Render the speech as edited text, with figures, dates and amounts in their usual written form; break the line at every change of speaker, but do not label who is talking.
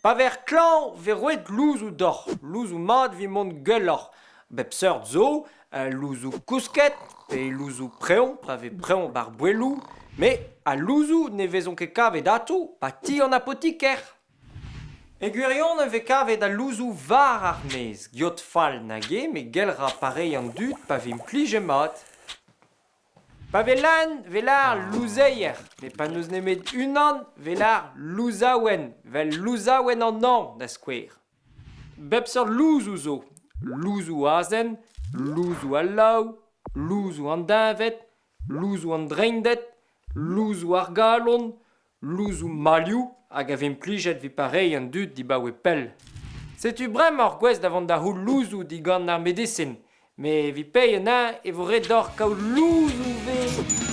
Pa vec'h klañv 'vez roet louzoù deoc'h, louzoù mat evit mont gwelloc'h. Bep seurt zo, louzoù kousket pe louzoù preñv pa vez preñv 'bar boelloù, met al louzoù ne vezont ket kavet atav 'ba ti an apotiker. E gwirionez e vez kavet al louzoù war ar maez, geot fall nag eo met gell 'ra pareiñ an dud pa vez implijet mat. Pa vez leun 'vez lâr louzeier, met pa n'eus nemet unan 'vez lâr louzaouenn, 'vel louzaouenn an hañv da skouer. Bep seurt louzoù zo, louzoù azen, louzoù al laou, louzoù an deñved, louzoù an dreinded, louzoù ar galon, louzoù malioù hag a vez implijet evit pareiñ an dud dibaoe pell. Setu bremañ oc'h gouest da vont da c'houll louzoù digant ar medisin, met evit paeañ anezhañ e vo ret deoc'h kaout louzoù 'vez.